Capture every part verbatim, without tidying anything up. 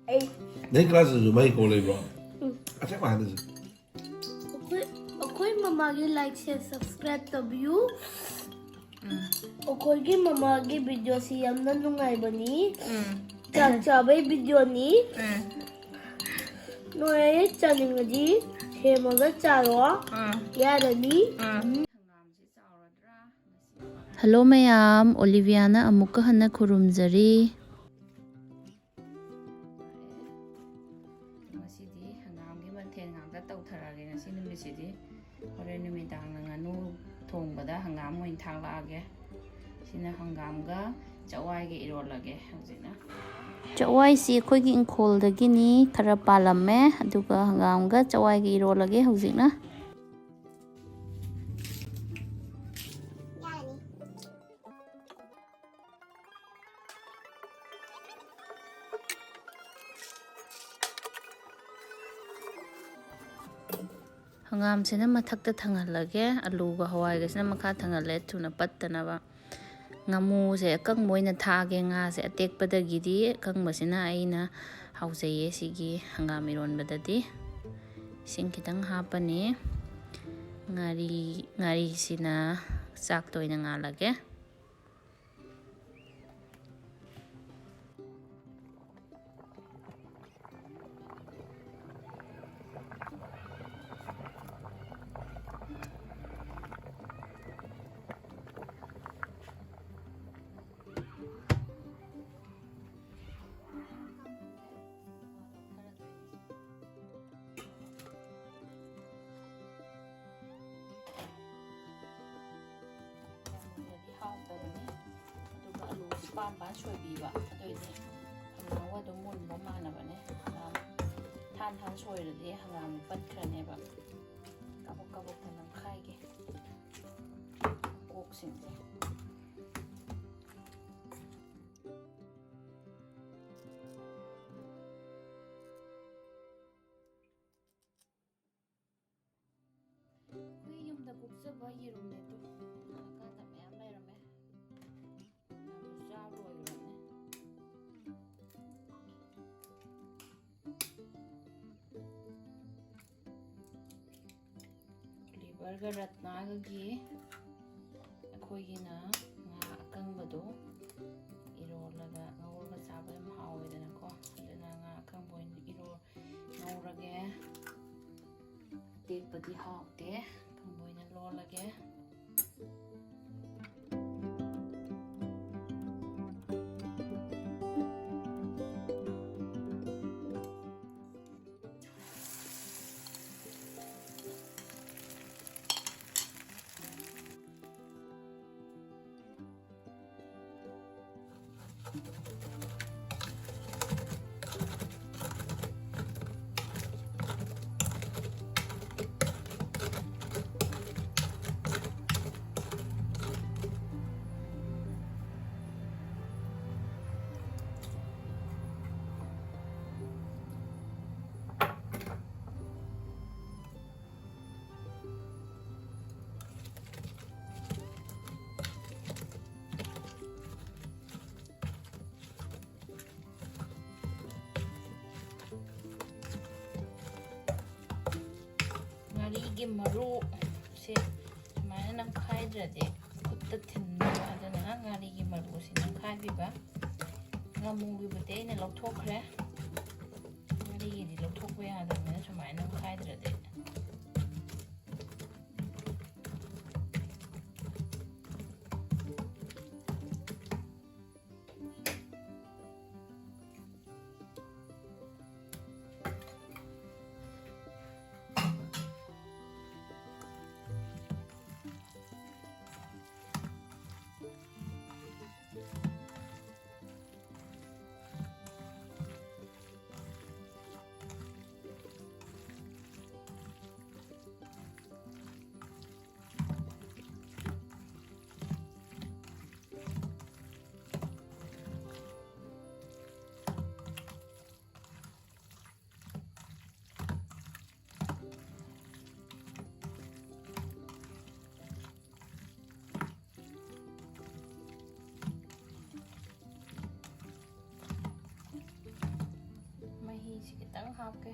ꯑꯩ ꯅꯪ ꯀ꯭ꯂꯥꯁꯇꯁꯨ ꯃꯍꯩ ꯀꯣꯜ ꯂꯩꯕ꯭ꯔꯣ? ꯎꯝ꯫ ꯑꯁꯦꯡꯕ ꯍꯥꯏꯅꯁꯦ꯫ ꯑꯩꯈꯣꯏ ꯑꯩꯈꯣꯏ ꯃꯃꯥꯒꯤ ꯂꯥꯏꯛ ꯁꯦꯌꯔ ꯁꯕꯁꯀ꯭ꯔꯥꯏꯕ ꯇꯧꯕꯤꯌꯨ꯫ ꯎꯝ꯫ ꯑꯩꯈꯣꯏꯒꯤ ꯃꯃꯥꯒꯤ ꯚꯤꯗꯤꯑꯣꯁꯤ ꯌꯥꯝꯅ ꯅꯨꯡꯉꯥꯏꯕꯅꯤ꯫ ꯎꯝ꯫ ꯆꯥꯛ ꯆꯥꯕꯩ ꯚꯤꯗꯤꯑꯣꯅꯤ꯫ ꯎꯝ꯫ ꯅꯣꯏ ꯆꯥꯅꯤꯡꯉꯗꯤ ꯁꯦꯝꯃꯒ ꯆꯥꯔꯣ꯫ ꯎꯝ꯫ ꯌꯥꯔꯅꯤ꯫ ꯎꯝ꯫ ꯍꯜꯂꯣ ꯃꯌꯥꯝ, ꯑꯣꯂꯤꯚꯤꯌꯥꯅ ꯑꯃꯨꯛꯀ ꯍꯟꯅ ꯈꯨꯔꯨꯝꯖꯔꯤ꯫ ꯉꯁꯤꯗꯤ ꯍꯪꯒꯥꯝꯒꯤ ꯃꯊꯦꯜ ꯉꯥꯛꯇ ꯇꯧꯊꯔꯛꯑꯒꯦ ꯉꯁꯤ ꯅꯨꯃꯤꯠꯁꯤꯗꯤ꯫ ꯍꯣꯔꯦꯟ ꯅꯨꯃꯤꯗꯥꯡꯅ ꯉꯥꯅꯨ ꯊꯣꯡꯕꯗ ꯍꯪꯒꯥꯝ ꯑꯣꯏꯅ ꯊꯥꯛꯂꯛꯑꯒꯦ꯫ ꯁꯤꯅ ꯍꯪꯒꯥꯝꯒ ꯆꯋꯥꯏꯒ ꯏꯔꯣꯜꯂꯒꯦ ꯍꯧꯖꯤꯛꯅ꯫ ꯆꯋꯥꯏꯁꯤ ꯑꯩꯈꯣꯏꯒꯤ ꯏꯪꯈꯣꯜꯗꯒꯤꯅꯤ, ꯈꯔ ꯄꯥꯜꯂꯝꯃꯦ, ꯑꯗꯨꯒ ꯍꯪꯒꯥꯝꯒ ꯆꯋꯥꯏꯒ ꯏꯔꯣꯜꯂꯒꯦ ꯍꯧꯖꯤꯛꯅ꯫ ꯍꯪꯒꯥꯝꯁꯤꯅ ꯃꯊꯛꯇ ꯊꯪꯍꯜꯂꯒꯦ, ꯑꯂꯨꯒ ꯍꯋꯥꯏꯒꯁꯤꯅ ꯃꯈꯥ ꯊꯪꯍꯜꯂꯦ ꯊꯨꯅ ꯄꯠꯇꯅꯕ꯫ ꯉꯥꯃꯨꯁꯦ ꯑꯀꯪꯕ ꯑꯣꯏꯅ ꯊꯥꯛꯑꯒꯦ, ꯉꯥꯁꯦ ꯑꯇꯦꯛꯄꯗꯒꯤꯗꯤ ꯑꯀꯪꯕꯁꯤꯅ ꯑꯩꯅ ꯍꯥꯎꯖꯩꯌꯦ ꯁꯤꯒꯤ ꯍꯪꯒꯥꯝ ꯏꯔꯣꯟꯕꯗꯗꯤ꯫ ꯏꯁꯤꯡ ꯈꯤꯇꯪ ꯍꯥꯞꯄꯅꯤ꯫ ꯉꯥꯔꯤ, ꯉꯥꯔꯤꯁꯤꯅ ꯆꯥꯛꯇ ꯑꯣꯏꯅ ꯉꯥꯜꯂꯒꯦ꯫ ꯌꯥꯝꯃꯜꯂꯗꯤ ꯍꯥꯎꯇꯕꯅꯤ꯫ ꯑꯗꯨꯒ ꯑꯂꯨꯁꯤ ꯄꯥꯟ ꯄꯥꯟ ꯁꯣꯏꯕꯤꯕ, ꯑꯗꯨꯑꯣꯏꯗꯤ ꯍꯪꯒꯥꯝꯒ ꯑꯗꯨꯝ ꯃꯨꯟꯕ ꯃꯥꯟꯅꯕꯅꯦ꯫ ꯍꯪꯒꯥꯝ ꯊꯥꯟ ꯊꯥꯟ ꯁꯣꯏꯔꯗꯤ ꯍꯪꯒꯥꯝ ꯄꯠꯈ꯭ꯔꯅꯦꯕ꯫ ꯀꯕꯛ ꯀꯕꯛꯇ ꯅꯝꯈꯥꯏꯒꯦ ꯀꯣꯛꯁꯤꯡꯁꯦ꯫ ꯑꯩꯈꯣꯏ ꯌꯨꯝꯗ ꯀꯣꯛꯆꯕ ꯌꯦꯔꯨꯝꯅꯦ ꯑꯗꯨ꯫ ꯍꯥꯟꯅꯀꯥꯟꯗ ꯃꯌꯥꯝ ꯂꯩꯔꯝꯃꯦ꯫ ꯃꯌꯥꯝꯁꯨ ꯆꯥꯕ ꯂꯣꯏꯈ꯭ꯔꯕꯅꯦ꯫ ꯕꯔꯒꯔ ꯔꯠꯅꯥꯒꯤ ꯑꯩꯈꯣꯏꯒꯤꯅ ꯉꯥ ꯑꯀꯪꯕꯗꯣ ꯏꯔꯣꯜꯂꯒ ꯉꯧꯔꯒ ꯆꯥꯕ ꯌꯥꯝ ꯍꯥꯎꯋꯦꯗꯅꯀꯣ꯫ ꯑꯗꯨꯅ ꯉꯥ ꯑꯀꯪꯕ ꯑꯣꯏꯅ ꯏꯔꯣ-, ꯉꯧꯔꯒꯦ꯫ ꯑꯇꯦꯛꯄꯗꯤ ꯍꯥꯎꯇꯦ꯫ ꯑꯀꯪꯕ ꯑꯣꯏꯅ ꯂꯣꯜꯂꯒꯦ꯫ ꯉꯥꯔꯤꯒꯤ ꯃꯔꯨꯁꯦ ꯁꯨꯃꯥꯏꯅ ꯅꯝꯈꯥꯏꯗ꯭ꯔꯗꯤ ꯈꯨꯠꯇ ꯊꯤꯟꯕ, ꯑꯗꯨꯅ ꯉꯥꯔꯤꯒꯤ ꯃꯔꯨꯁꯦ ꯅꯝꯈꯥꯏꯕꯤꯕ꯫ ꯉꯥꯃꯨꯒꯤꯕꯨꯗꯤ ꯑꯩꯅ ꯂꯧꯊꯣꯛꯈ꯭ꯔꯦ꯫ ꯉꯥꯔꯤꯒꯤꯗꯤ ꯂꯧꯊꯣꯛꯄ ꯌꯥꯗꯕꯅꯤꯅ ꯁꯨꯃꯥꯏꯅ ꯅꯝꯈꯥꯏꯗ꯭ꯔꯗꯤ꯫ ꯃꯍꯤꯁꯤ ꯈꯤꯇꯪ ꯍꯥꯞꯀꯦ꯫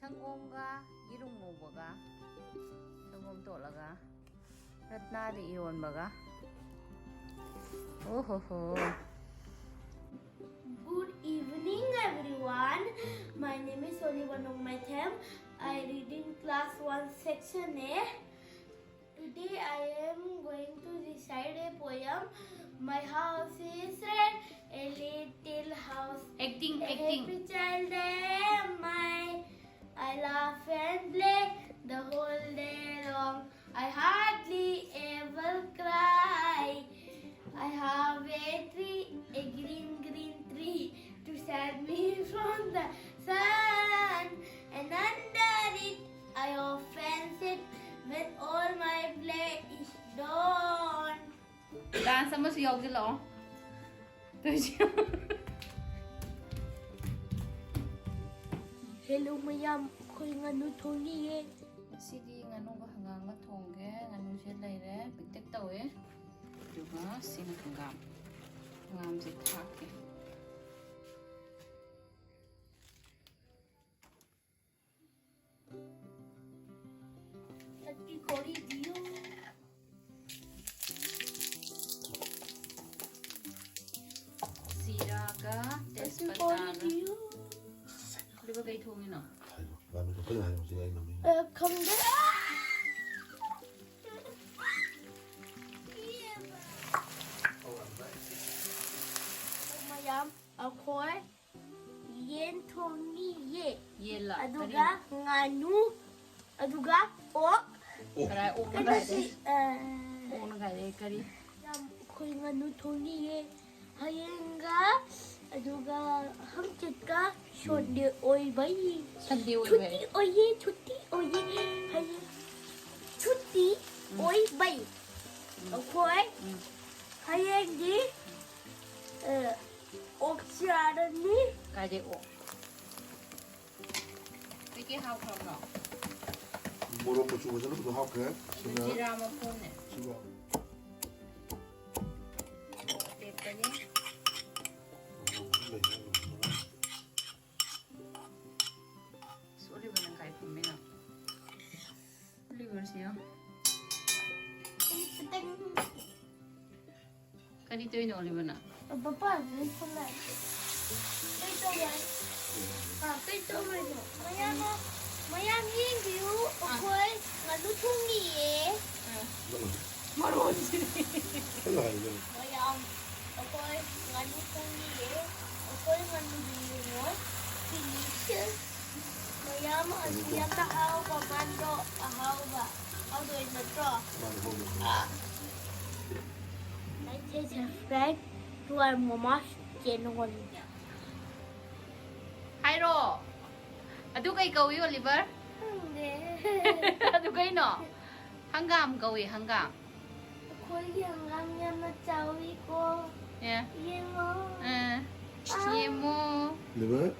ꯁꯪꯒꯣꯝꯒ ꯌꯦꯔꯨꯝ ꯉꯧꯕꯒ, ꯁꯪꯒꯣꯝ ꯇꯣꯠꯂꯒ ꯔꯠꯅꯥꯗ ꯏꯔꯣꯟꯕꯒ꯫ ꯑꯣ ꯍꯣ ꯍꯣ꯫ Good evening, everyone. My name is Oliver Nongmaithem. I read in class one section A. Today I am going to recite a poem. My house is red, a little house. Acting, a acting. Happy child I am I. I laugh and play the whole day long. I hardly ever cry. I have a tree, a green, green tree, to shelter me from the sun. And under it, I often sit when all my play is done. Dance ꯑꯃꯁꯨ ꯌꯥꯎꯁꯤꯜꯂꯛꯑꯣ꯫ ꯇꯧꯁꯤ꯫ Hello ꯃꯌꯥꯝ, ꯑꯩꯈꯣꯏ ꯉꯥꯅꯨ ꯊꯣꯡꯉꯤꯌꯦ꯫ ꯉꯁꯤꯗꯤ ꯉꯥꯅꯨꯒ ꯍꯪꯒꯥꯝꯒ ꯊꯣꯡꯒꯦ꯫ ꯉꯥꯅꯨꯁꯦ ꯂꯩꯔꯦ, ꯄꯤꯛꯇꯛ ꯇꯧꯋꯦ꯫ ꯑꯗꯨꯒ ꯁꯤꯅ ꯍꯪꯒꯥꯝ꯫ ꯍꯪꯒꯥꯝꯁꯦ ꯊꯥꯛꯀꯦ꯫ ꯊꯥꯔꯇꯤ ꯀꯣꯔꯤ ꯗꯤꯌꯨ꯫ ꯖꯤꯔꯥꯒ ꯊꯥꯔꯇꯤ ꯀꯣꯔꯤ ꯇꯦꯖꯄꯇꯥꯒ꯫ ꯗꯤꯌꯨ꯫ ꯑꯗꯨꯒ ꯀꯩ ꯊꯣꯡꯉꯤꯅꯣ? ꯍꯥꯏꯔꯣ꯫ ꯂꯥꯃꯦ ꯀꯛꯄꯗ ꯍꯥꯏꯔꯣ, ꯁꯤꯗ ꯑꯩ ꯃꯃꯤꯡ꯫ ꯑ, ꯈꯪꯗꯦ꯫ ꯃꯌꯥꯝ, ꯑꯩꯈꯣꯏ ꯌꯦꯟ ꯊꯣꯡꯉꯤꯌꯦ꯫ ꯌꯦꯟꯂ? ꯑꯗꯨꯒ ꯀꯔꯤꯅꯣ? ꯉꯥꯅꯨ, ꯑꯗꯨꯒ ꯑꯣꯛ꯫ ꯑꯣ꯫ ꯀꯗꯥꯏ ꯑꯣꯛꯅꯣ? ꯀꯩꯅꯣꯁꯤ, ꯀꯗꯥꯏꯗꯩ? ꯑ, ꯑꯣꯛꯅꯣ ꯀꯗꯥꯏꯗꯩ? ꯀꯔꯤ? ꯌꯥꯝ, ꯑꯩꯈꯣꯏ ꯉꯥꯅꯨ ꯊꯣꯡꯉꯤꯌꯦ꯫ ꯍꯌꯦꯡꯒ, ꯑꯗꯨꯒ ꯍꯪꯆꯤꯠꯀ ꯁꯟꯗꯦ ꯑꯣꯏꯕꯩ꯫ ꯁꯟꯗꯦ ꯑꯣꯏꯕꯩ꯫ ꯁꯨꯇꯤ ꯑꯣꯏꯌꯦ, ꯁꯨꯇꯤ ꯑꯣꯏꯌꯦ꯫ ꯍꯌꯦꯡ ꯁꯨꯇꯤ ꯎꯝ꯫ ꯑꯣꯏꯕꯩ꯫ ꯎꯝ꯫ ꯑꯩꯈꯣꯏ ꯎꯝ꯫ ꯍꯌꯦꯡꯗꯤ, ꯑ, ꯑꯣꯛ ꯆꯥꯔꯅꯤ꯫ ꯀꯥꯏꯗꯩ ꯑꯣꯛ? ꯀꯩꯀꯩ ꯍꯥꯞꯈ꯭ꯔꯕꯅꯣ? ꯃꯣꯔꯣꯛ ꯃꯆꯨ ꯐꯖꯅ ꯐꯖꯅ ꯍꯥꯞꯈ꯭ꯔꯦ꯫ ꯑꯗꯨ ꯁꯤꯅ ꯖꯤꯔꯥ ꯃꯄꯨꯝꯅꯦ꯫ ꯁꯤꯒ ꯑꯇꯦꯛꯄꯅꯤ꯫ ꯂꯩ꯫ ꯑꯁ, ꯑꯣꯂꯤꯚ ꯀꯔꯤ ꯇꯧꯔꯤꯅꯣ, ꯑꯣꯂꯤꯚꯔꯅ? ꯄꯄꯥ, ꯑꯗꯨꯝ ꯐꯝꯂ꯫ ꯀꯩ ꯇꯧꯕ? ꯑ, ꯀꯩ ꯇꯧꯔꯤꯅꯣ? ꯃꯌꯥꯝ, ꯃꯌꯥꯝ ꯌꯦꯡꯕꯤꯌꯨ, ꯑꯥ꯫ ꯑꯩꯈꯣꯏ ꯉꯥꯅꯨ ꯊꯣꯡꯉꯤꯌꯦ꯫ ꯑꯥ꯫ ꯃꯔꯣꯟꯁꯤꯗꯤ꯫ ꯃꯌꯥꯝ, ꯑꯩꯈꯣꯏ ꯉꯥꯅꯨ ꯊꯣꯡꯉꯤꯌꯦ꯫ ꯑꯩꯈꯣꯏ ꯉꯥꯅꯨꯗꯨ ꯌꯦꯡꯉꯣ꯫ Delicious꯫ ꯃꯌꯥꯝ ꯑꯁꯤ ꯌꯥꯝꯅ ꯍꯥꯎꯕ ꯃꯥꯟꯗ꯭ꯔꯣ? ꯑꯍꯥꯎꯕ꯫ ꯍꯥꯎꯗꯣꯏ ꯅꯠꯇ꯭ꯔꯣ? ꯃꯥꯅꯤ, ꯍꯥꯎꯗꯣꯏꯅꯤ꯫ Like and subscribe to our mama's channel. ꯍꯥꯏꯔꯣ꯫ ꯑꯗꯨ ꯀꯩ ꯀꯧꯏ, ꯑꯣꯂꯤꯚꯔ? ꯈꯪꯗꯦ꯫ ꯑꯗꯨ ꯀꯩꯅꯣ? ꯍꯪꯒꯥꯝ ꯀꯧꯏ, ꯍꯪꯒꯥꯝ꯫ ꯑꯩꯈꯣꯏꯒꯤ ꯍꯪꯒꯥꯝ ꯌꯥꯝꯅ ꯆꯥꯎꯏꯀꯣ꯫ ꯑꯦ꯫ ꯌꯦꯡꯉꯣ꯫ ꯑꯦ꯫ ꯑꯥ꯫ ꯌꯦꯡꯉꯣ꯫ ꯑꯣꯂꯤꯚꯔ?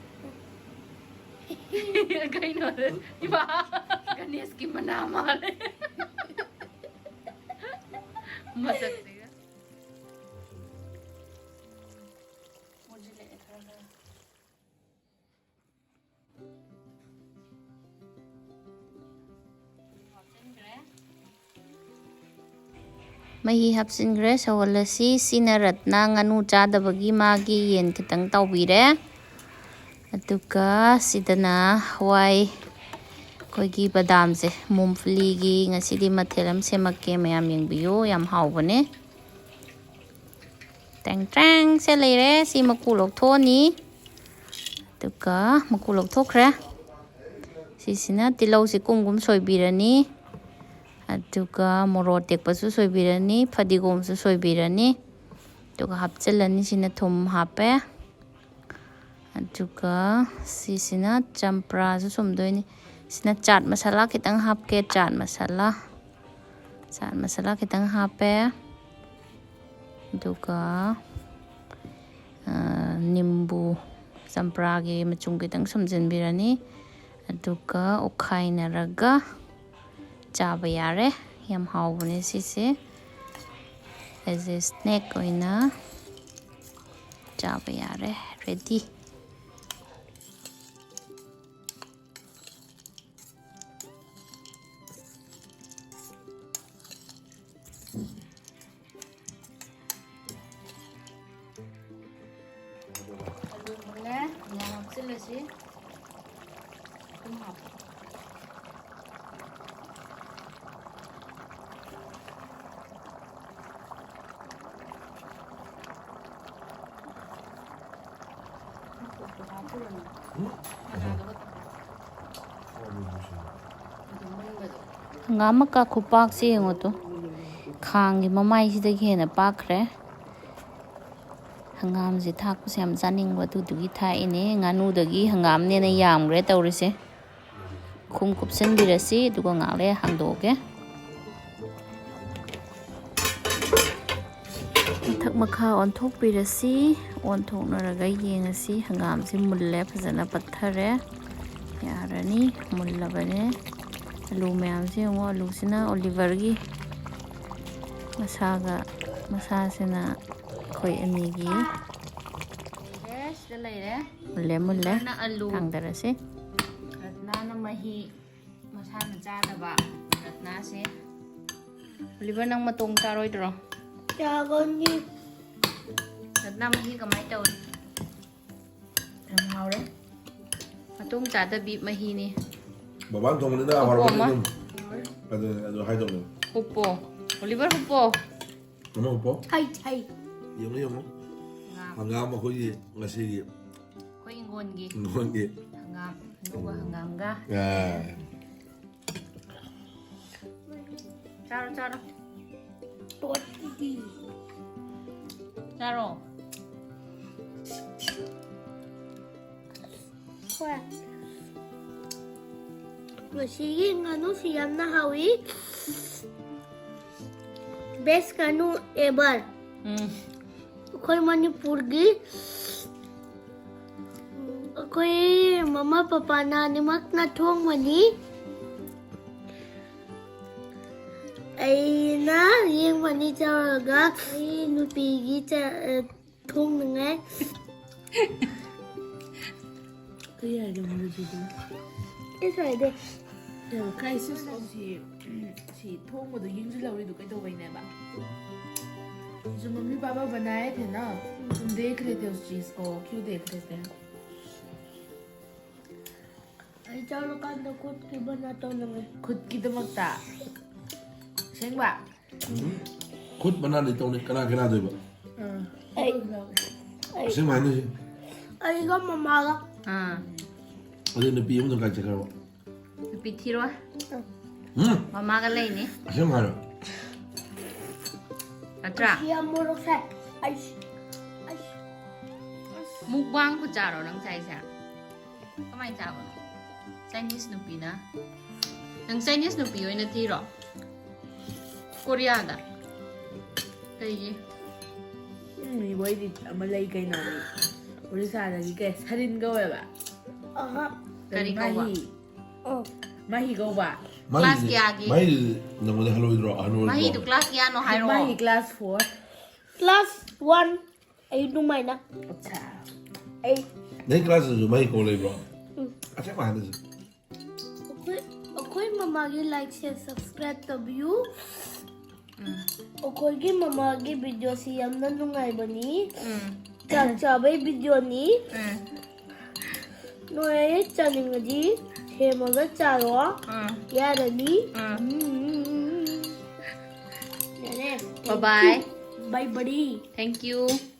ꯀꯩꯅꯣ? ꯏꯃꯥ, ꯒꯅꯦꯁꯀꯤ ꯃꯅꯥ ꯃꯥꯜꯂꯦ꯫ ꯃꯁꯛꯁꯤꯒ꯫ ꯃꯨꯁꯤꯜꯂꯛꯑꯦ ꯈꯔ ꯈꯔ꯫ ꯃꯍꯤ ꯍꯥꯞꯆꯤꯟꯈ꯭ꯔꯦ, ꯁꯧꯍꯜꯂꯁꯤ꯫ ꯁꯤꯅ ꯔꯠꯅ ꯉꯥꯅꯨ ꯆꯥꯗꯕꯒꯤ ꯃꯥꯒꯤ ꯌꯦꯟ ꯈꯤꯇꯪ ꯇꯥꯎꯕꯤꯔꯦ꯫ ꯑꯗꯨꯒ ꯁꯤꯗꯅ ꯍꯋꯥꯏ, ꯑꯩꯈꯣꯏꯒꯤ ꯕꯗꯥꯝꯁꯦ, ꯃꯨꯝꯐꯂꯤꯒꯤ ꯉꯁꯤꯗꯤ ꯃꯊꯦꯜ ꯑꯃ ꯁꯦꯝꯃꯛꯀꯦ, ꯃꯌꯥꯝ ꯌꯦꯡꯕꯤꯌꯨ, ꯌꯥꯝ ꯍꯥꯎꯕꯅꯦ꯫ ꯇꯦꯡ ꯇ꯭ꯔꯦꯡꯁꯦ ꯂꯩꯔꯦ꯫ ꯁꯤ ꯃꯀꯨ ꯂꯧꯊꯣꯛꯑꯅꯤ꯫ ꯑꯗꯨꯒ ꯃꯀꯨ ꯂꯧꯊꯣꯛꯈ꯭ꯔꯦ꯫ ꯁꯤꯁꯤꯅ ꯇꯤꯜꯍꯧꯁꯤ ꯀꯨꯝ ꯀꯨꯝ ꯁꯣꯏꯕꯤꯔꯅꯤ꯫ ꯑꯗꯨꯒ ꯃꯣꯔꯣꯛ ꯑꯇꯦꯛꯄꯁꯨ ꯁꯣꯏꯕꯤꯔꯅꯤ, ꯐꯗꯤꯒꯣꯝꯁꯨ ꯁꯣꯏꯕꯤꯔꯅꯤ꯫ ꯑꯗꯨꯒ ꯍꯥꯞꯆꯤꯜꯂꯅꯤ꯫ ꯁꯤꯅ ꯊꯨꯝ ꯍꯥꯞꯄꯦ꯫ ꯑꯗꯨꯒ ꯁꯤꯁꯤꯅ ꯆꯝꯄ꯭ꯔꯥꯁꯨ ꯁꯨꯝꯗꯣꯏꯅꯤ꯫ ꯁꯤꯅ ꯆꯥꯠ ꯃꯁꯥꯂꯥ ꯈꯤꯇꯪ ꯍꯥꯞꯀꯦ, ꯆꯥꯠ ꯃꯁꯥꯂꯥ꯫ ꯆꯥꯠ ꯃꯁꯥꯂꯥ ꯈꯤꯇꯪ ꯍꯥꯞꯄꯦ꯫ ꯑꯗꯨꯒ, ꯑ, ꯅꯤꯝꯕꯨ, ꯆꯝꯄ꯭ꯔꯥꯒꯤ ꯃꯆꯨꯝ ꯈꯤꯇꯪ ꯁꯨꯝꯖꯤꯟꯕꯤꯔꯅꯤ꯫ ꯑꯗꯨꯒ ꯑꯣꯠꯈꯥꯏꯅꯔꯒ ꯆꯥꯕ ꯌꯥꯔꯦ꯫ ꯌꯥꯝ ꯍꯥꯎꯕꯅꯦ ꯁꯤꯁꯦ꯫ As a snack ꯑꯣꯏꯅ ꯆꯥꯕ ꯌꯥꯔꯦ꯫ Ready꯫ ꯍꯪꯒꯥꯝ ꯃꯀꯥ ꯈꯨꯄꯥꯛꯁꯦ ꯌꯦꯡꯉꯣ ꯇꯨ꯫ ꯈꯥꯡꯒꯤ ꯃꯃꯥꯏꯁꯤꯗꯒꯤ ꯍꯦꯟꯅ ꯄꯥꯛꯈ꯭ꯔꯦ꯫ ꯍꯪꯒꯥꯝꯁꯦ ꯊꯥꯛꯄꯁꯦ ꯌꯥꯝ ꯆꯥꯅꯤꯡꯕ, ꯑꯗꯨꯗꯨꯒꯤ ꯊꯥꯛꯏꯅꯦ꯫ ꯉꯥꯅꯨꯗꯒꯤ ꯍꯪꯒꯥꯝꯅ ꯍꯦꯟꯅ ꯌꯥꯝꯈ꯭ꯔꯦ ꯇꯧꯔꯤꯁꯦ꯫ ꯈꯨꯝ ꯀꯨꯞꯁꯟꯕꯤꯔꯁꯤ, ꯑꯗꯨꯒ ꯉꯥꯛ ꯂꯩꯔ ꯍꯥꯡꯗꯣꯛꯑꯒꯦ꯫ ꯃꯊꯛ ꯃꯈꯥ ꯑꯣꯟꯊꯣꯛꯄꯤꯔꯁꯤ꯫ ꯑꯣꯟꯊꯣꯛꯅꯔꯒ ꯌꯦꯡꯉꯁꯤ꯫ ꯍꯪꯒꯥꯝꯁꯤ ꯃꯨꯜꯂꯦ, ꯐꯖꯅ ꯄꯠꯊꯔꯦ꯫ ꯌꯥꯔꯅꯤ, ꯃꯨꯜꯂꯕꯅꯦ꯫ ꯑꯂꯨ ꯃꯌꯥꯝꯁꯦ ꯌꯦꯡꯉꯣ, ꯑꯂꯨꯁꯤꯅ ꯑꯣꯂꯤꯚꯔꯒꯤ ꯃꯁꯥꯒ, ꯃꯁꯥꯁꯤꯅ ꯑꯩꯈꯣꯏ ꯑꯅꯤꯒꯤ꯫ ꯑꯦ, ꯁꯤꯗ ꯂꯩꯔꯦ꯫ ꯃꯨꯜꯂꯦ, ꯃꯨꯜꯂꯦ꯫ ꯑꯣꯂꯤꯚꯔꯅ ꯑꯂꯨ꯫ ꯊꯥꯡꯗꯔꯁꯤ꯫ ꯔꯠꯅꯥꯅ ꯃꯍꯤ꯫ ꯃꯁꯥꯅ ꯆꯥꯗꯕ ꯔꯠꯅꯥꯁꯦ꯫ ꯑꯣꯂꯤꯚꯔ, ꯅꯪ ꯃꯇꯣꯡ ꯆꯥꯔꯣꯏꯗ꯭ꯔꯣ? ꯆꯥꯒꯅꯤ꯫ ꯔꯠꯅꯥ, ꯃꯍꯤ ꯀꯃꯥꯏꯅ ꯇꯧꯏ? ꯌꯥꯝ ꯍꯥꯎꯔꯦ꯫ ꯃꯇꯣꯡ ꯆꯥꯗꯕꯤ ꯃꯍꯤꯅꯤ꯫ ꯕꯕꯥꯅ ꯊꯣꯡꯕꯅꯤꯅ ꯍꯥꯎꯔꯝꯃꯅꯤ ꯑꯃ꯫ ꯑꯗꯨꯝ꯫ ꯑꯗꯨ, ꯑꯗꯨ ꯍꯥꯏꯗꯧꯅꯦ꯫ ꯍꯨꯞꯄꯣ꯫ ꯑꯣꯂꯤꯚꯔ, ꯍꯨꯞꯄꯣ꯫ ꯑꯃ ꯍꯨꯞꯄꯣ꯫ ꯍꯩ, ꯍꯩ꯫ ꯌꯦꯡꯉꯨ, ꯌꯦꯡꯉꯨ꯫ ꯉꯥ꯫ ꯍꯪꯒꯥꯝ ꯑꯩꯈꯣꯏꯒꯤ ꯉꯁꯤꯒꯤ ꯑꯩꯈꯣꯏ ꯏꯪꯈꯣꯜꯒꯤ ꯏꯪꯈꯣꯜꯒꯤ ꯍꯪꯒꯥꯝ, ꯑꯂꯨꯒ ꯍꯪꯒꯥꯝꯒ꯫ ꯑꯥ꯫ ꯆꯥꯔꯣ, ꯆꯥꯔꯣ꯫ ꯇꯣꯠꯇꯤ꯫ ꯆꯥꯔꯣ꯫ ꯍꯣꯏ꯫ ꯉꯁꯤꯒꯤ ꯉꯥꯅꯨꯁꯤ ꯌꯥꯝꯅ ꯍꯥꯎꯏ꯫ Best ꯉꯥꯅꯨ ever꯫ ꯎꯝ꯫ ꯑꯩꯈꯣꯏ ꯃꯅꯤꯄꯨꯔꯒꯤ ꯑꯩꯈꯣꯏ ꯃꯃꯥ ꯄꯄꯥꯅ ꯑꯅꯤꯃꯛꯅ ꯊꯣꯡꯕꯅꯤ꯫ ꯑꯩꯅ ꯌꯦꯡꯕꯅꯤ ꯇꯧꯔꯒ ꯑꯩ ꯅꯨꯄꯤꯒꯤ ꯆ-, ꯑ, ꯊꯣꯡꯅꯉꯥꯏ꯫ ꯀꯔꯤ ꯍꯥꯏꯒꯦ ꯃꯔꯨꯗꯨꯗꯤ? It's right there. ꯌꯥꯝ crisis ꯑꯣꯏ꯫ ꯁꯤ, ꯁꯤ ꯊꯣꯡꯕꯗꯣ ꯌꯦꯡꯁꯤꯜꯍꯧꯔꯤꯗꯣ ꯀꯩꯗꯧꯕꯩꯅꯦꯕ? जो मम्मी पापा बनाए थे ना, तुम देख रहे थे उस चीज को, क्यों देख रहे थे? ꯑꯩ ꯆꯥꯎꯔꯀꯥꯟꯗ ꯈꯨꯠꯀꯤ ꯕꯅꯥ ꯇꯧꯅꯤꯡꯉꯦ꯫ ꯈꯨꯠꯀꯤꯗꯃꯛꯇ꯫ ꯑꯁꯦꯡꯕ? ꯎꯝ꯫ ꯈꯨꯠ ꯃꯅꯥꯗꯤ ꯇꯧꯅꯤ, ꯀꯅꯥ ꯀꯅꯥꯗꯣꯏꯕ? ꯑꯩ ꯑꯩ ꯑꯁꯦꯡꯕ ꯍꯥꯏꯅꯁꯤ꯫ ꯑꯩꯒ ꯃꯃꯥꯒ꯫ ꯑꯥ ꯑꯗꯨ ꯅꯨꯄꯤ ꯑꯃꯗꯣ ꯀꯥꯏ ꯆꯠꯈ꯭ꯔꯕ? ꯅꯨꯄꯤ ꯊꯤꯔꯣ꯫ ꯎꯝ꯫ ꯃꯃꯥꯒ ꯂꯩꯅꯤ꯫ ꯑꯁꯦꯡꯕ ꯍꯥꯏꯔꯣ? ꯅꯠꯇ꯭ꯔꯥ? ꯁꯤ ꯌꯥꯝ ꯃꯣꯔꯣꯛ ꯁꯥꯏ꯫ ꯑꯩꯁ꯫ ꯃꯨꯛꯕꯥꯡ ꯈꯨꯆꯥꯔꯣ ꯅꯪ ꯆꯥꯏꯁꯦ? ꯀꯃꯥꯏꯅ ꯆꯥꯕꯅꯣ? ꯆꯥꯏꯅꯤꯁ ꯅꯨꯄꯤꯅ꯫ ꯅꯪ ꯆꯥꯏꯅꯤꯁ ꯅꯨꯄꯤ ꯑꯣꯏꯅ ꯊꯤꯔꯣ? ꯀꯣꯔꯤꯌꯥꯗ꯫ ꯀꯩꯒꯤ? ꯎꯝ, ꯃꯣꯏꯗꯤ ꯑꯃ ꯂꯩ ꯀꯩꯅꯣ, ꯃꯤ ꯑꯣꯔꯤꯁꯥꯗꯒꯤ ꯀꯩ ꯁꯔꯤꯟ ꯀꯧꯋꯦꯕ꯫ ꯑꯍ꯫ ꯀꯔꯤ ꯀꯧꯕ? ꯃꯍꯤ꯫ ꯑꯣ꯫ ꯃꯍꯤ ꯀꯧꯕ꯫ ꯀ꯭ꯂꯥꯁ ꯀꯌꯥꯒꯤ? ꯃꯍꯤꯗꯨꯗꯤ ꯅꯪꯉꯣꯟꯗ ꯍꯜꯂꯣꯏꯗ꯭ꯔꯣ, ꯑꯍꯜ ꯑꯣꯏꯗ꯭ꯔꯣ? ꯃꯍꯤꯗꯨ ꯀ꯭ꯂꯥꯁ ꯀꯌꯥꯅꯣ ꯍꯥꯏꯔꯣ? ꯃꯍꯤ ꯀ꯭ꯂꯥꯁ ꯐꯣꯔ꯫ Class one. ꯑꯩ ꯑꯗꯨꯃꯥꯏꯅ꯫ ꯑꯠꯆꯥ꯫ ꯑꯩ ꯅꯪ ꯀ꯭ꯂꯥꯁꯇꯁꯨ ꯃꯍꯤ ꯀꯧ ꯂꯩꯕ꯭ꯔꯣ? ꯎꯝ꯫ ꯑꯁꯦꯡꯕ ꯍꯥꯏꯅꯁꯤ꯫ ꯑꯩꯈꯣꯏ ꯑꯩꯈꯣꯏ ꯃꯃꯥꯒꯤ ꯂꯥꯏꯛ ꯁꯦꯌꯔ ꯁꯕꯁꯀ꯭ꯔꯥꯏꯕ ꯇꯧꯕꯤꯌꯨ꯫ ꯎꯝ. ꯑꯩꯈꯣꯏꯒꯤ ꯃꯃꯥꯒꯤ ꯚꯤꯗꯤꯑꯣꯁꯤ ꯌꯥꯝꯅ ꯅꯨꯡꯉꯥꯏꯕꯅꯤ꯫ ꯎꯝ. ꯆꯥꯛ ꯆꯥꯕꯩ ꯚꯤꯗꯤꯑꯣꯅꯤ꯫ ꯎꯝ. ꯅꯣꯏ ꯆꯥꯅꯤꯡꯉꯗꯤ ꯁꯦꯝꯃꯒ ꯆꯥꯔꯣ꯫ ꯎꯝ. ꯌꯥꯔꯅꯤ꯫ ꯎꯝ. ꯎꯝ. ꯌꯥꯔꯦ꯫ Bye bye. Bye buddy. Thank you.